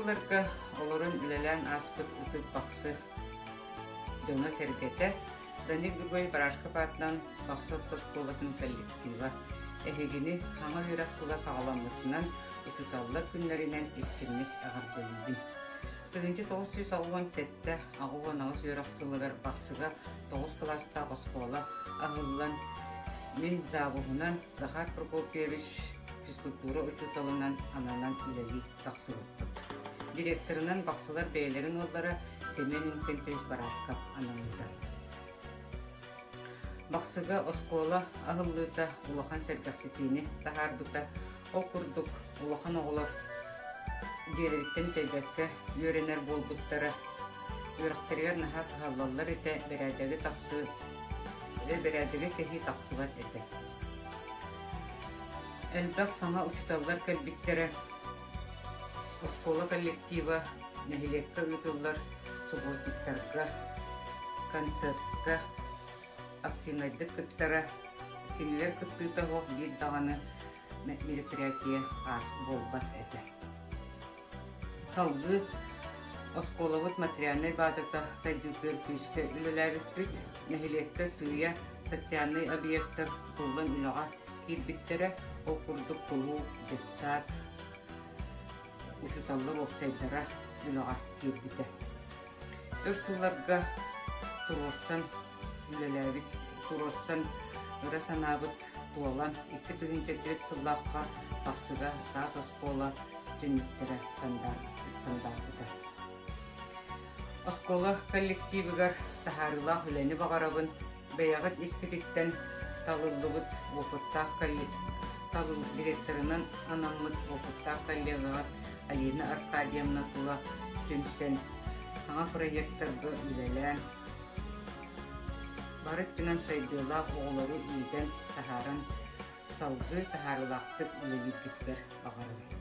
сылларга олорон үлэлээн ааспыт Ытык Бахсы дьоно-сэргэтэ Данил Григорьевич Барашков аатынан Бахсы орто оскуолатын коллектива эһигини саҥа үөрэх сыла саҕаламмытынан учууталлар күннэринэн истиҥник эҕэрдэлиибин. 1987 88 үөрэх сылыгар Бахсыга тоҕус кылаастаах оскуола аһыллан, мин завуһунан Захар Прокопьевич физкультура учууталынан ананан үлэлии тахсыбыппыт. Директорынан Бахсылар бэйэлэрин уоллара Семен Иннокентьевич Барашков анаммыта. Бахсыга оскуола аһыллыыта улахан сэргэхситиини таһаарбыта. Ол курдук улахан оҕолор дьиэлэриттэн тэйбэккэ үөрэнэр буолбуттара. Үөрэхтэригэр наһаа кыһаллаллар этэ, бэрээдэги тахсыы, бэрээдэги кэһии тахсыбат этэ. Элбэх саҥа учууталлар кэлбиттэрэ. Оскуола коллектива нэһилиэккэ ыытыллар субботниктарга, концертка активнайдык кыттара. Кинилэр кыттыыта суох биир даҕаны мероприятие аас буолбат этэ. Салгыы оскуолабыт материальнай базата сайдыытыгар күүскэ үлэлээбиппит. Нэһилиэккэ сыыйа социальнай объектар тутуллан үлэҕэ киирбиттэрэ. Ол курдук кулууп, детсад, учууталлар уопсайдара үлэҕэ киирбитэ. Өр сылларга туруорсан үлэлээбит, туруорсан ыра санаабыт туолан, 2004 сыллаахха Бахсыга таас оскуола түннүктэрэ сандаарбыта. Оскуола коллективыгар таһаарыылаах үлэни баҕарабын. Бэйэҕит искититтэн талыллыбыт уопуттаах талыл директорынан анаммыт уопуттаах коллегаҕыт Алина Аркадьевна тула түмсэн, саҥа проектарга үлэлээн, бары өттүнэн сайдыылаах оҕолору иитэн таһааран, салгыы таһаарыылаахтык үлэлииргитигэр баҕарабын.